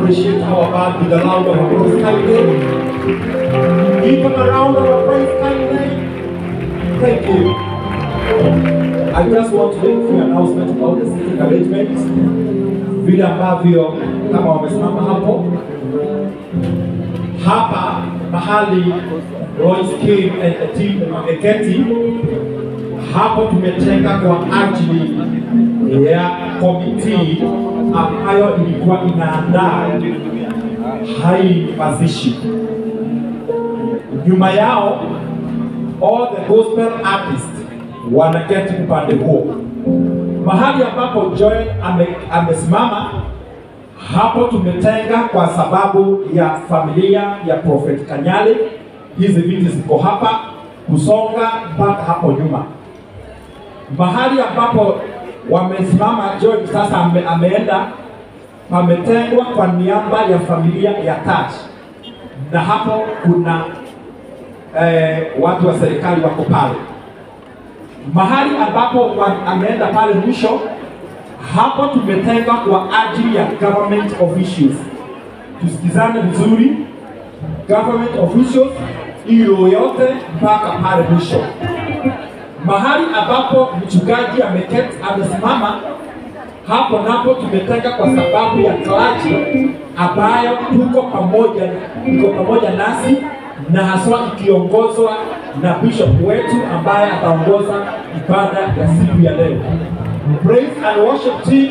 appreciate our band with a round of applause kindly. Give them a round of applause kindly. Thank you. I just want to make a few announcements about the seating arrangements. Vile ambavyo kama wamesimama hapo hapa mahali Royce Kim and the team wameketi hapo, tumetenga kwa ajili ya committee ambayo ilikuwa inaandaa hai mazishi. Nyuma yao all the gospel artists wanaketi upande huo. Mahali ambapo Joel amesimama hapo tumetenga kwa sababu ya familia ya Prophet Kanyale. Hizi viti ziko hapa kusonga mpaka hapo nyuma. Mahali ambapo wamesimama Joel sasa ameenda, pametengwa kwa niaba ya familia ya Taj, na hapo kuna watu wa serikali wako pale. Mahali ambapo ameenda pale mwisho hapo tumetenga kwa ajili ya government officials. Tusikizane vizuri, government officials hiyo yote mpaka pale mwisho. Mahali ambapo mchungaji ameketi amesimama hapo napo tumetenga kwa sababu ya clergy ambayo tuko pamoja, iko pamoja nasi na haswa ikiongozwa na bishop wetu ambaye ataongoza ibada ya siku ya leo. Praise and worship team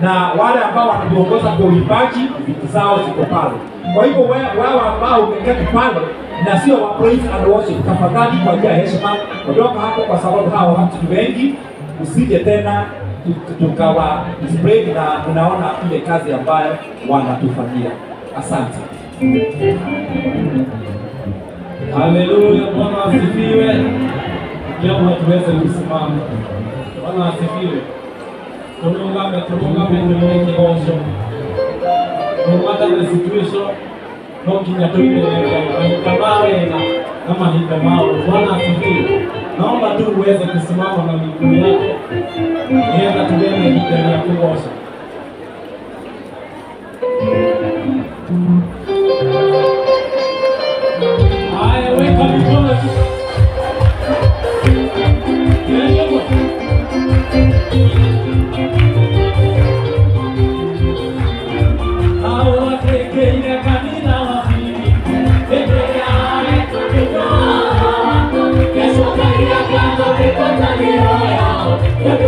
na wale ambao wanatuongoza kwa uimbaji, viti zao ziko pale. Kwa hivyo wewe ambao umeketi pale na sio wa praise and worship, tafadhali kwa njia ya heshima ondoka hapo, kwa sababu hao watu ni wengi, usije tena tukawa display na unaona ile kazi ambayo wanatufanyia. Asante. Haleluya, Bwana asifiwe. Jambo tuweze kusimama. Bwana asifiwe. Tulungame, tulungame, tulungame kibosho. No matter the situation, no nginya tuimeleke mahinda ma wega na mahinda ma ũũru. Bwana asifiwe. Naomba tu uweze kusimama na miguu yako niweza tugene ihinda rĩa kũgoca. Haya, weka mikono juu. Yo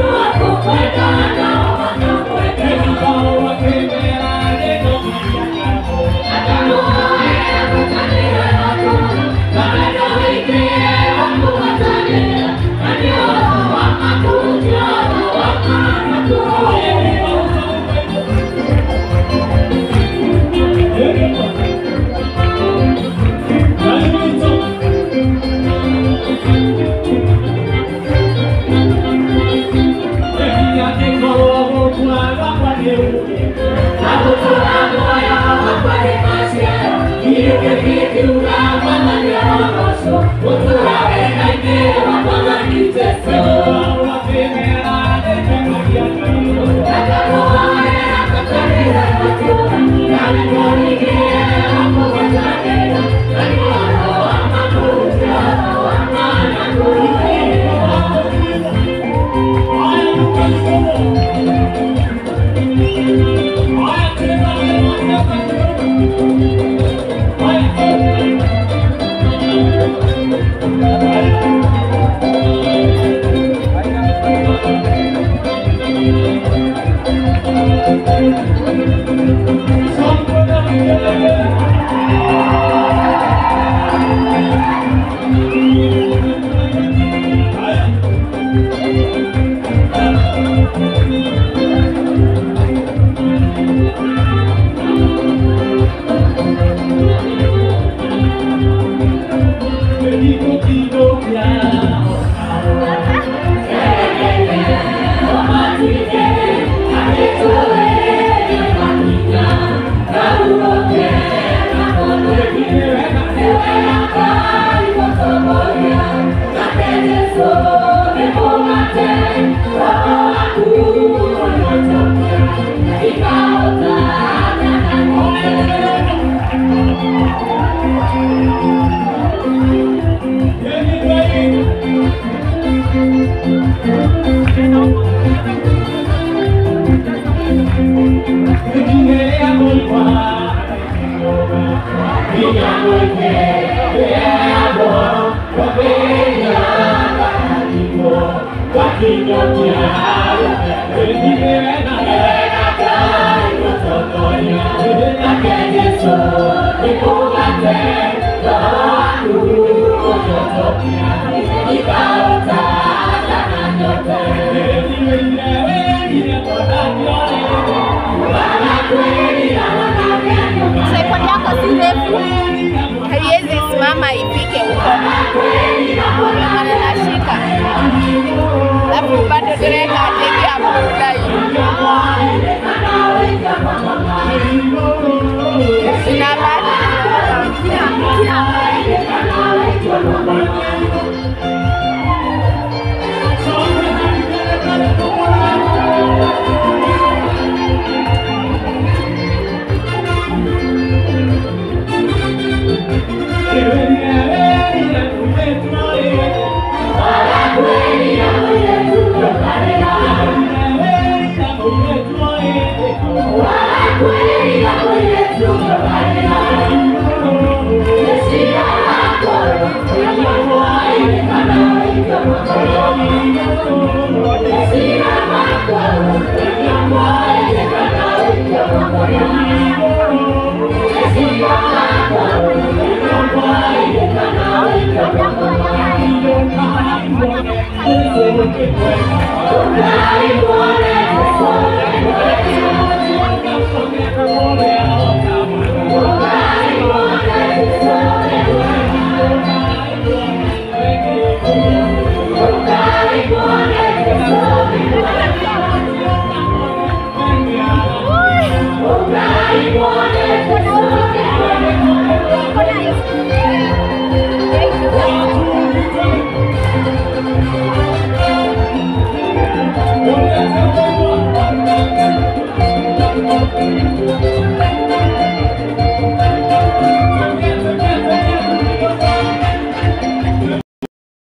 Tripod yako si refu.